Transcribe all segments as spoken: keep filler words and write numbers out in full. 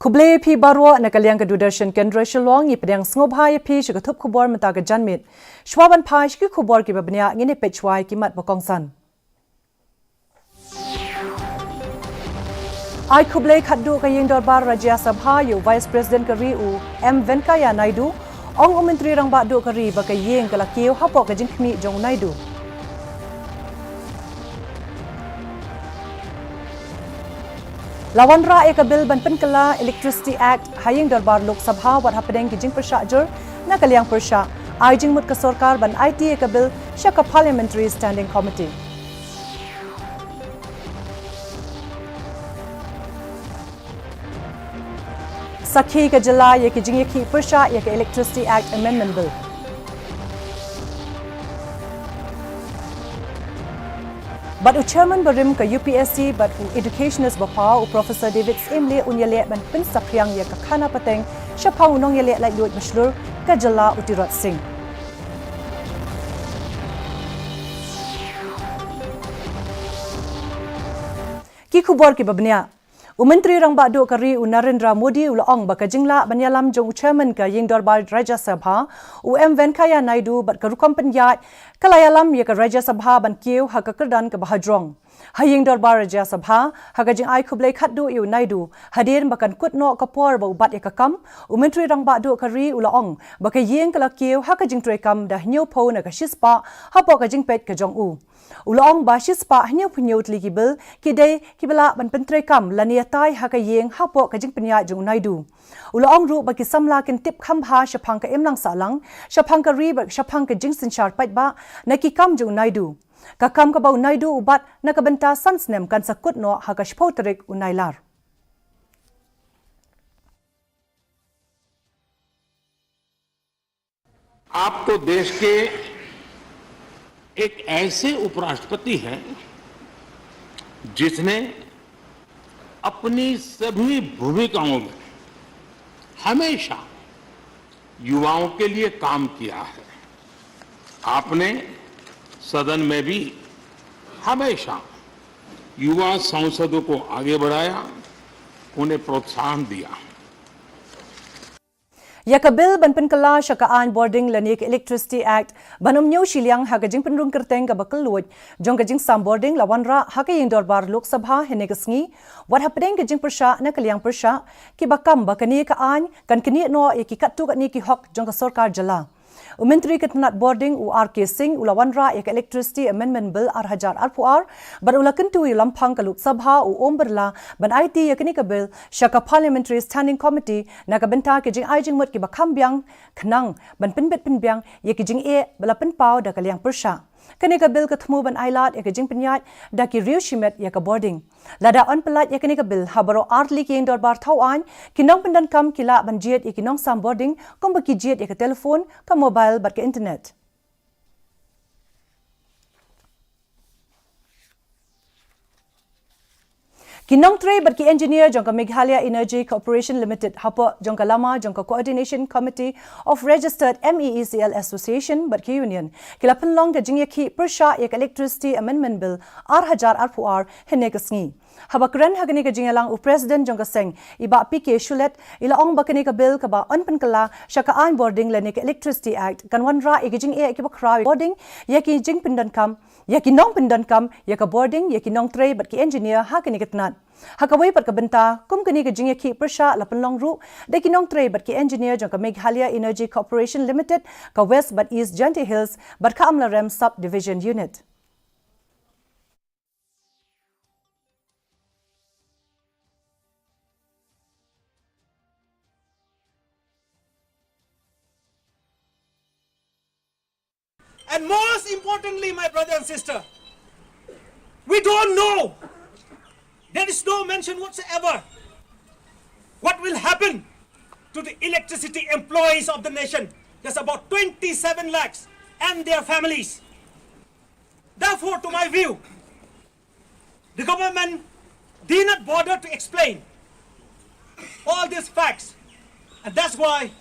Khublei ïa phi baroh na ka liang ka Doordarshan Kendra Shillong, ngi pdiang sngewbha ïa phi sha ka thup khubor mynta ka janmiet. Shuwa ban phai sha ki khubor kiba bniah, ngin ïa peit shuwa ïa ki mat ba kongsan. Ai khublei khatduh ka ïing dorbar Rajya Sabha ïa u Vice President ka ri u M Venkaiah Naidu, ong u Myntri Rangbah Duh ka ri ba ka ïing ka la kiew hapoh ka jingkhmih jong u Naidu. La wanrah ïa ka bill ban pynkylla Electricity Act ha ïing dorbar Lok Sabha wat hapdeng ki jingpyrshah jur na ka liang pyrshah. Ai jingmut ka sorkar ban aiti ïa ka bill sha ka Parliamentary Standing Committee. Sakhi ka jylla ïa ki jingïakhih pyrshah ïa ka Electricity Act Amendment Bill. Bad u chairman barim ka U P S C bad u educationist ba paw, u Professor David Syiem, un ïaleh ban pynsaphriang ïa ka khana pateng shaphang u nongïaleh laitluid ba shlur ka jylla u Tirot Sing. Ki khubor kiba bniah. U Myntri Rangbah Duh ka ri u Narendra Modi u la ong ba ka jinglah ban ïalam jong u chairman ka ïing dorbar Rajya Sabha u M Venkaiah Naidu bad ka rukom pynïaid ka la ïalam ïa ka Rajya Sabha ban kiew ha ka kyrdan kaba hajrong. Ha ïing dorbar Rajya Sabha, ha ka jingai khublei khatduh ïa u Naidu, hadien ba kan kut noh ka por ba u bat ïa ka kam, u Myntri Rangbah Duh ka ri u la ong ba ka ïing ka la kiew ha ka jingtrei kam da hynñiewphew na ka shispah hapoh ka jingpeit ka jong u. U la ong ba shispah hynñiewphew hynñiew tylli ki bill ki dei kiba lah ban pyntrei kam lane ïatai ha ka ïing hapoh ka jingpynïaid jong u Naidu. U la ong ruh ba ki samla kin tip kham bha shaphang ka imlang sahlang, shaphang ka ri bad shaphang ka jingsynshar paidbah na ki kam jong u Naidu. Ka kam kaba u Naidu u bat na ka bynta san snem kan sa kut noh ha ka shiphew tarik u Nailar. आप तो देश के एक ऐसे उपराष्ट्रपति हैं जिसने अपनी सभी भूमिकाओं में हमेशा युवाओं के लिए काम किया है। आपने सदन में भी हमेशा युवा सांसदों को आगे बढ़ाया, उन्हें प्रोत्साहन दिया। Ïa ka bill ban pynkylla sha ka aiñ bording lane ka Electricity Act ban ym ñiew shiliang ha ka jingpynrung kyrteng kaba kylluid jong ka jingsam bording la wanrah ha ka ïing dorbar Lok Sabha hynne ka sngi, wat hapdeng ka jingpyrshah na ka liang pyrshah kiba kam ba kane ka aiñ kan knieh noh ïa ki katto katne ki hok jong ka sorkar jylla. U Myntri ka tnat bording u R K Singh u la wanrah ïa ka Electricity Amendment Bill ar hajar arphew ar, bad u la kyntu ïa u Lamphang ka Lok Sabha u Om Birla ban aiti ïa kane ka bill sha ka Parliamentary Standing Committee na ka bynta ki jingai jingmut kiba kham biang khnang ban pynbit pynbiang ïa ki jingeh ba la pynpaw da ka liang pyrshah. Kane ka bill ka thmu ban ailad ïa ka jingpynïaid da ki riew shimet ïa ka bording. Lada yn pyllait ïa kane ka bill, ha baroh ar tylli ki ïing dorbar thaw aiñ, ki nongpyndonkam ki lah ban jied ïa ki nongsam bording kumba ki jied ïa ka telephone, ka mobile bad ka internet. Ki nongtrei bad ki engineer jong ka Meghalaya Energy Corporation Limited hapoh jong ka lama jong ka Coordination Committee of Registered M E E C L Association bad ki union ki la pynlong ka jingïakhih pyrshah ïa ka Electricity Amendment Bill ar hajar arphew ar hynne ka sngi. Haba kren ha kane ka jingïalang u President jong ka seng, i Bah P K Shulet, i la ong ba kane ka bill kaba yn pynkylla sha ka aiñ bording lane ka Electricity Act kan wanrah ïa ki jingeh kiba khraw ïa ka bording, ïa ki jingpyndonkam, ïa ki nongpyndonkam, ïa ka bording, ïa ki nongtrei bad ki engineer ha kane ka tnat. Ha kawei pat ka bynta, kum kane ka jingïakhih pyrshah la pynlong ruh da ki nongtrei bad ki engineer jong ka Meghalaya Energy Corporation Limited, ka West bad East Jaintia Hills bad ka Amlarem Sub Division Unit. And most importantly, my brother and sister, we don't know. There is no mention whatsoever what will happen to the electricity employees of the nation. There's about twenty-seven lakhs and their families. Therefore, to my view, the government did not bother to explain all these facts, and that's why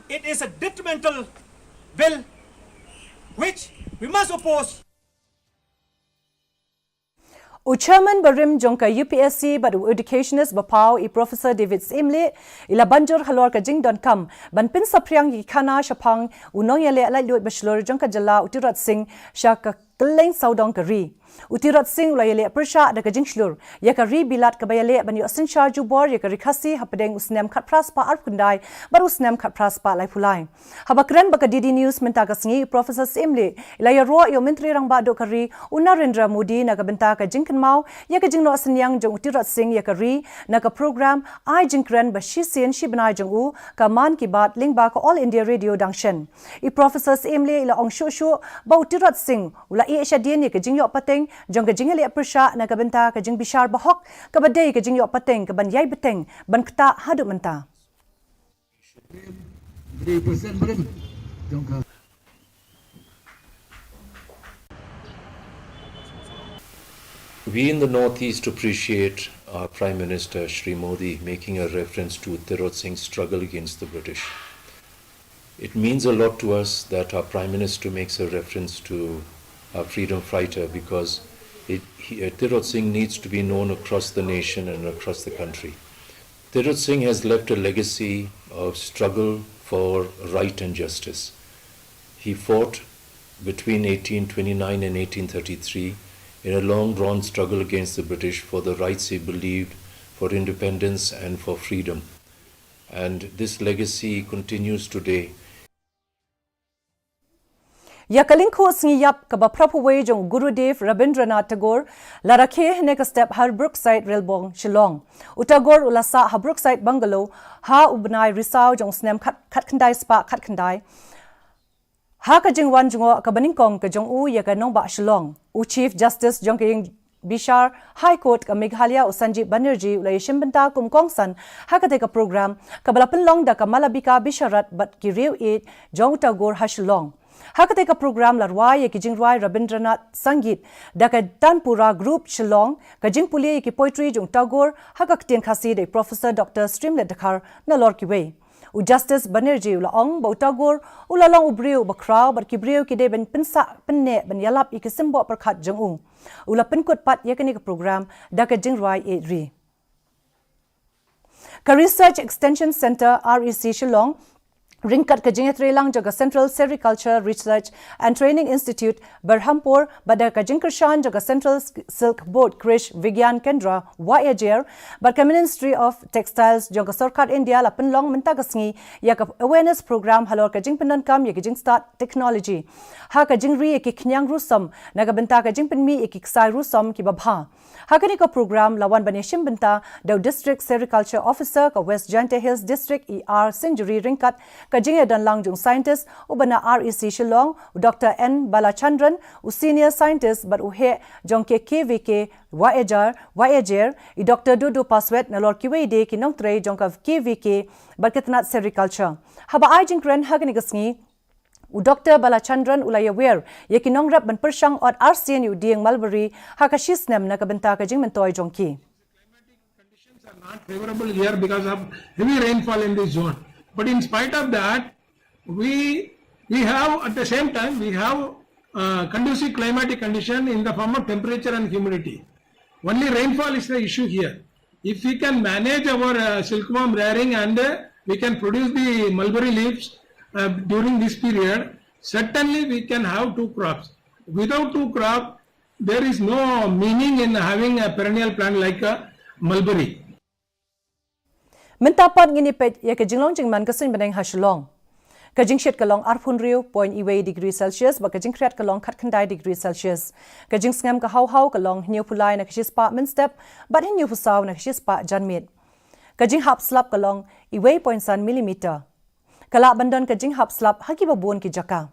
it is a detrimental bill which we must oppose. U Chairman barim jong ka U P S C bad u Educationist ba paw, i Professor David Syiemlieh, i la ban jur halor ka jingdonkam ban pynsaphriang ïa ki khana shaphang u nongïaleh laitluid ba shlur jong ka jylla, u Tirot Sing, sha ka kylleng sawdong ka ri. U Tirot Sing u la ïaleh pyrshah da ka jingshlur ïa ka ri Bilat kaba ïaleh ban ïoh synshar jubor ïa ka ri Khasi hapdeng u snem khatphra spah arphew khyndai bad u snem khatphra spah laiphew lai. Haba kren bad ka D D News mynta ka sngi, u Professor Syiemlieh u la ïaroh ïa u Myntri Rangbah Duh ka ri, u Narendra Modi, na ka bynta ka jingkynmaw ïa ka jingnoh synñiang jong u Tirot Sing ïa ka ri na ka program ai jingkren ba shisien shi bnai jong u, ka Mann Ki Baat, lyngba ka All India Radio Dangshen. I Professor Syiemlieh u la ong shuh shuh ba u Tirot Sing u la ïeh shadien ïa ka jingïoh pateng jong ka jingïaleh pyrshah na ka bynta ka jingbishar bahok, kaba dei ka jingïoh pateng kaban ïai bteng ban ktah haduh mynta. We in the Northeast appreciate our Prime Minister Shri Modi making a reference to Tirot Singh's struggle against the British. It means a lot to us that our Prime Minister makes a reference to our freedom fighter, because it, he, uh, Tirot Singh needs to be known across the nation and across the country. Tirot Singh has left a legacy of struggle for right and justice. He fought between eighteen twenty-nine and eighteen thirty-three in a long drawn struggle against the British for the rights he believed, for independence and for freedom. And this legacy continues today. Ïa ka lyngkhuh sngi ïap kaba phra phew wei jong u Gurudev Rabindranath Tagore la rakhe hynne ka step ha Brookside Railbong, Shillong. U Tagore u la sah ha Brookside Bungalow ha u bnai Risaw jong u snem khat, khatkhyndai spah khatkhyndai. Ha ka jingwan jngoh kaba nyngkong ka jong u ïa ka nongbah Shillong, u Chief Justice jong ka ïing bishar High Court ka Meghalaya, u Sanjeev Banerjee, u la ïashim bynta kum kongsan ha katei ka program kaba la pynlong da ka Malabika Bisharat bad ki riew ïeit jong u Tagore ha Shillong. Ha katei ka program la rwai ïa ki jingrwai Rabindranath Sangeet da ka Tanpura Group Shillong, ka jingpule ïa ki poetry jong u Tagore ha ka ktien Khasi da i Professor Doctor Streamlit Dkhar, nalor kiwei. U Justice Banerjee u la ong ba u Tagore u la long u briew uba khraw bad ki briew ki dei ban pynsah pynneh ban ïalap ïa ki symboh pyrkhat jong u. U la pynkut pat ïa kane ka program da ka jingrwai ïeit ri. Ka Research Extension Centre, R E C, Shillong, ryngkat ka jingïatreilang jong ka Central Sericulture Research and Training Institute, Berhampur, bad da ka jingkyrshan jong ka Central Silk Board Krishi Vigyan Kendra, Wahiajer, bad ka Ministry of Textiles jong ka Sorkar India la pynlong mynta ka sngi ïa ka awareness program halor ka jingpyndonkam ïa ka jingstad technology ha ka jingri ïa ki khñiang rusom na ka bynta ka jingpynmih ïa ki ksai rusom kiba bha. Ha kane ka program la wan ban ïashim bynta da u District Sericulture Officer ka West Jaintia Hills District, i R Sinjuri, ryngkat ka jingïadonlang jong u scientist uba na R E C Shillong, u Doctor N Balachandran, u senior scientist bad u heh jong ka K V K Wahiajer, Wahiajer, i Doctor Dudu Paswet, nalor kiwei de ki nongtrei jong ka K V K bad ka tnat sericulture. Haba ai jingkren ha kane ka sngi, u Doctor Balachandran u la ïawer ïa ki nongrep ban pyrshang ot arsien ïa u dieng mulberry ha ka shisnem na ka bynta ka jingmyntoi jong ki. Conditions are not favorable here because of heavy rainfall in this zone. But in spite of that, we we have, at the same time, we have uh, conducive climatic condition in the form of temperature and humidity. Only rainfall is the issue here. If we can manage our uh, silkworm rearing and uh, we can produce the mulberry leaves uh, during this period, certainly we can have two crops. Without two crop, there is no meaning in having a perennial plant like a mulberry. Mynta pat ngin ïa peit ïa ka jinglong jingman ka suiñ bneng ha Shillong. Ka jingshit ka long arphew hynriew point wei degree Celsius bad ka jingkhriat ka long khatkhyndai degree Celsius. Ka jingsngem ka haw haw ka long hynñiewphew lai na ka shispah mynstep bad hynñiewphew saw na ka shispah janmiet. Ka jinghap slap ka long wei point san millimeter. Ka lah ban don ka jinghap slap ha kiba bun ki jaka.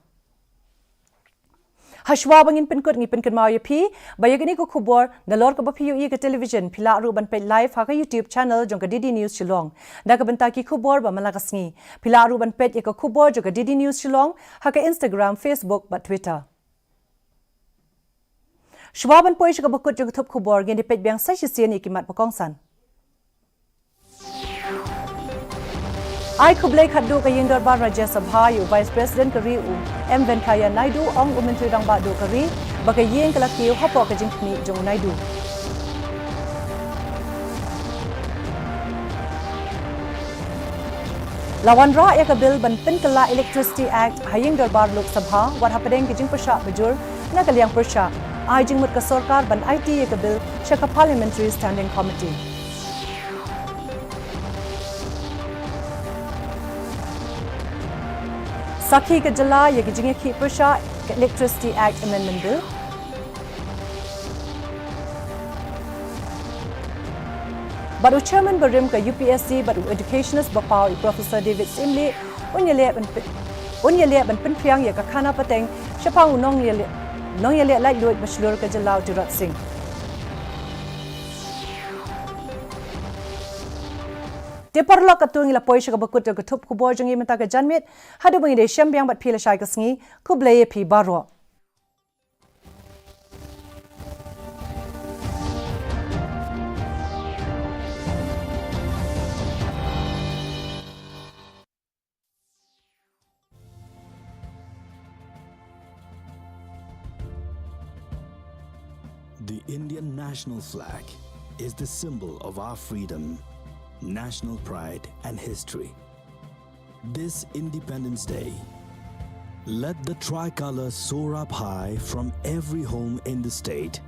Hashwa ba ngin pynkut, ngi pynkynmaw ïa phi ba ïa kane ka khubor nalor kaba phi ïohi ïa ka television, phi lah ruh ban peit live ha ka YouTube channel jong ka D D News Shillong. Da ka bynta ki khubor ba man la ka sngi, phi lah ruh ban peit ïa ka khubor jong ka D D News Shillong ha ka Instagram, Facebook bad Twitter. Shwa ban poi sha kaba kut jong ka thup khubor, ngin ïa peit biang sa shisien ïa ki mat ba kongsan. Ai khublei khatduh ka ïing dorbar Rajya Sabha ïa u Vice President ka ri, u M Venkaiah Naidu, ong u Myntri Rangbah Duh ka ri ba ka ïing ka la kiew hapoh ka jingkhmih jong u Naidu. La wanrah ïa ka bill ban pynkylla Electricity Act ha ïing dorbar Lok Sabha, wat hapdeng ki jingpyrshah bajur na ka liang pyrshah, ai jingmut ka sorkar ban aiti ïa ka bill sha ka Parliamentary Standing Committee. Sakhi ka jylla ïa ki jingïakhih pyrshah ka Electricity Act Amendment Bill. Bad u chairman barim ka U P S C bad u educationist ba paw i Professor David Syiemlieh un ïaleh ban pyn-, un ïaleh ban pynphriang ïa ka khana pateng shaphang u nongïaleh, nongïaleh laitluid ba shlur ka jylla u Tirot Sing. Te paralok, katto ngi la poi sha kaba kut jong ka thup khubor jong ngi mynta ka janmiet. Haduh ba ngin ïa shem biang bad phi lashai ka sngi, khublei ïa phi baroh. The Indian national flag is the symbol of our freedom, national pride, and history. This Independence Day, let the tricolor soar up high from every home in the state